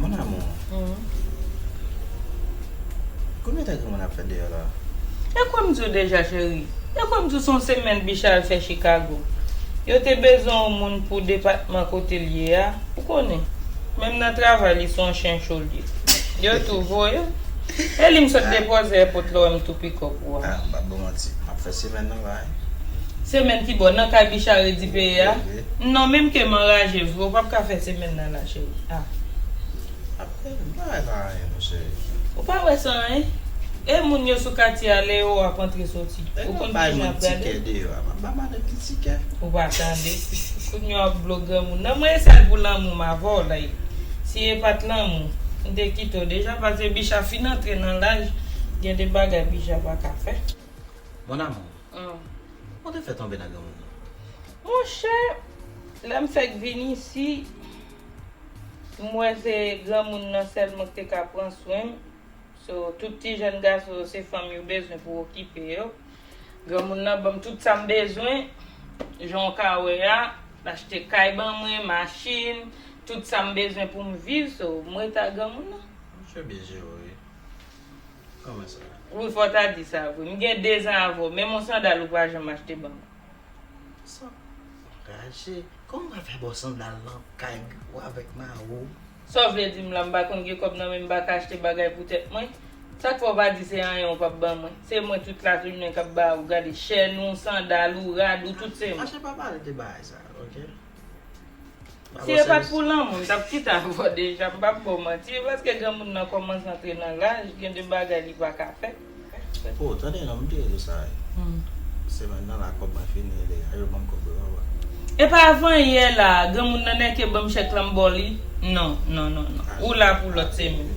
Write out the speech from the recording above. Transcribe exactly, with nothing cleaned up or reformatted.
Mon amour, konbyen tan granmoun ap fè deyò la? E kwè m di w deja, cheri. E kwè m di w se yon semèn Bicha al fè Chicago. Yo te bezwen yon moun pou depatman kote l ye a. Ou konnen, menm nan travay li se yon chen cho l ye. Yo tou voye. E li m sot depoze èpòt la, w wè m tou pikòp ou a. Ah, m p ap ba w manti, m ap fè semèn nan la wi. Semèn ki bò? Nan kay Bicha redi peye a? Non, menm ke m anraje vre, ou p ap ka fè semèn nan la, cheri. Ah. Apre m pa wè sa anyen non, cheri. Ou pa wè sa anyen? E moun yo sou katye a, lè yo ap antre soti, ou konn ki jan y ap gade? Bay moun tikè deyò a, m ap ba madanm li tikè. Ou pa tande? Kounye a w ap blo granmoun nan. Mwen e sèl pou lanmou m avè w la. Si e pa t lanmou, m te kite w deja, paske Bicha fin antre nan laj, gen de bagay Bicha pa ka fè. Mon amour, ou te fè tonbe nan granmoun nan? Monchè, lè m fèk vin isi, m wè se granmoun nan sèlman ki te ka pran swen m. So, tout ti jèn gason yo, se fanm yo bezwen pou okipe yo. Granmoun nan ban m tout sa m bezwen. Jan w ka wè a, l achte kay ban mwen, machin, tout sa m bezwen pou m viv. So, m rete ak granmoun nan. Misye byen jere w wi. Kòman sa? Wi, fò w ta di sa vre. M gen dezan avè w. Menm yon sandal ou pa janm achte ban mwen. Sa anraje. Kòman w pral fè ba w sandal nan kay ou avèk mari w? Sa w vle di m la, m pa konn gen kòb nan men m, m pa ka achte bagay pou tèt mwen? Sa k fè w pa di se anyen ou p ap ban mwen? Se mwen tout lajounen k ap ba ou, gade chèn ou, sandal ou, rad ou, tout se mwen. Monchè, pa pale de bagay sa, oke? Si e pa t pou lanmou, m t ap kite avè w deja, m p ap ba w manti, e paske granmoun nan kòmanse antre nan laj, gen de bagay li pa ka fè. Oh, tande non, m te rele sa. Semèn nan la, kòb mwen fini, lè a yo ban m kòb yo, papa. E pa avan yè la, granmoun nan nèke ban m chèk la, m ba w li? Non, non, non, non. Ou la pou lòt semèn.